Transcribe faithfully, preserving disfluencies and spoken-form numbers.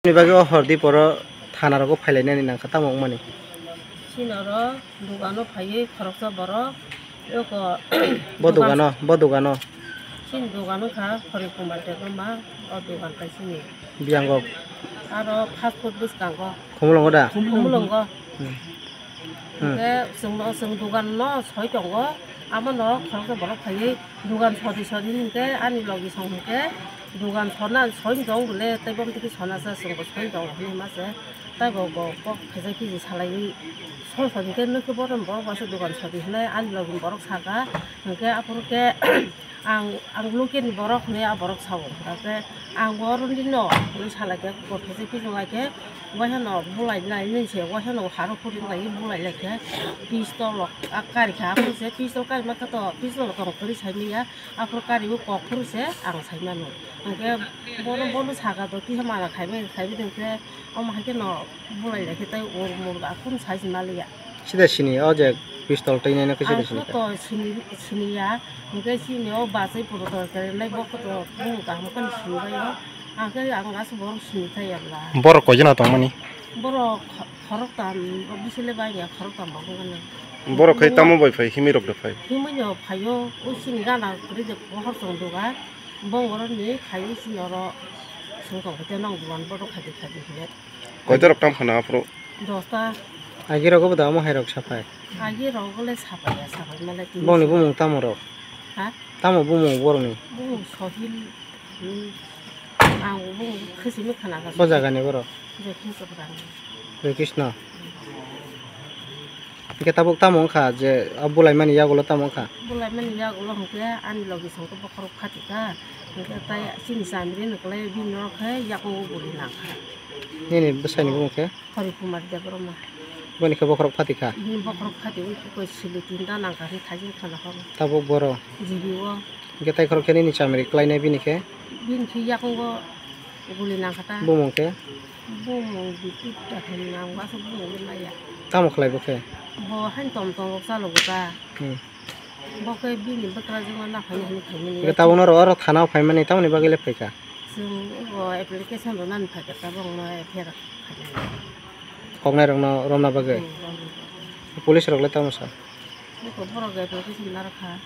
Ni bagwi o hor di poro thana rogo phailainani nangkha tamo wngmani. Chini oro dogano phaiwi khoroksa borok eko Bo dukan dogano, bo dogano. Chini dogan wngkha Hari Kumar Debbarma, o dogan kaisini. Biyango. Aro fast food bwskango. Khumulwngo da? Khumulwngo. Hmm. Hmm. Hwnkhe chwngno, chwng dogan no soi tongo, amo no khoroksa borok phaiwi dogan sodi sodi hinkhe ani logi song hinkhe dogan sona soi tong bole tei bom tiki sona sa chwngbo soi tongo hinwi ma se tei bo bo kok khaisa kiji salaiwi soi sodi hinkhe nokhe bohrok borok baso dogan sodi hinwi ani logi borok saka hinkhe aphuru khe Ang, ang local ni borok hinwi a borok sao. Hwnkhe ang bo rwngdi no hinwi sa lai khe, kok khaisa kiji lai khe, waisa no bulai lai nini se, waisa no haro khuri lai bulai lai khe, pistol rok a kari kha, aphuru se pistol kari ma khe to, pistol rok tong kwrwi sai manya, aphuru kari o kok phuru se ang sai mano. Hwnkhe bono, bono saka to kisa mana khai bai, khai bai hwnkhe, omo hai khe no bulai lai khe tei ur mur ba kunu sai se ma liya. Sida sini o je pistol twi naino khe sida Ang sini kha. To sini, sini ya, hwnkhe sini o bachai puro to khe nai bo khe to bung kaham khe sini bai o. Ang khe ang aswk borok sini thai ya bla. Borok koi jona tong mani? Borok kho-, khorok tam, bisile bai ya khorok tam bo wngkha na. Borok khai Bung tamo bai phai, himwi rok da phai? Himwi no phai o, o sini gana kwrwi de pohor chong duga, bong oro ni khai o sini oro song tong khe te nong dugan borok khai di khai di hwnwi. Koita rok tam khana aphuru? Dosta. Agi rogo bo da omo hai rok sapai. Agi rogo le sapai ya, sapai male tini. Bongni bumung tamo rok? Ha? Tamo bumung borokni? Bumung Sohil. Hmm. Ang bumung khasimi khana ka. Bo jagani borok? Joy Krishna borok. Joy Krishna. Hingke tabuk tamo wngkha je a bulai mani yagulo tamo wngkha? Bulai mani yagulo hingke ani logi songke bokhorok phatika. Hingke tai chini chamri ni kwlai bini rok khe yakungo guli nangkha. Nini bwsai ni bumung khe? Hari Kumar Debbarma. Boni khe bokhorok phati kha? Bini bokhorok phati wi khe koi sili tinta nang kha, hwnwi thajin khana horo. Tabuk boro? G B o. Hwnkhe tai khorok khe nini chamri kwlainai bini khe? Bini khe yakungo guli nang kha ta. Bumung khe? Bumung Biputa hwn nang, aswk bumung le maya. Tamo khlai bo khe? Bo haino tom tom rok chalogo ta. Hmm. Bo khe bini bwkrajwkno naphani hwnwi phaimani. Hwnkhe tabukno oro, oro thana-o phaimani tamoni bagwi le phaikha? Chwng bo application rwnani phaikha, tabukno F I R khaimani. Koknairokno romna bagwi? Hmm, romna bagwi. Police rok le tamo sa? Bwkha borok application narwkha.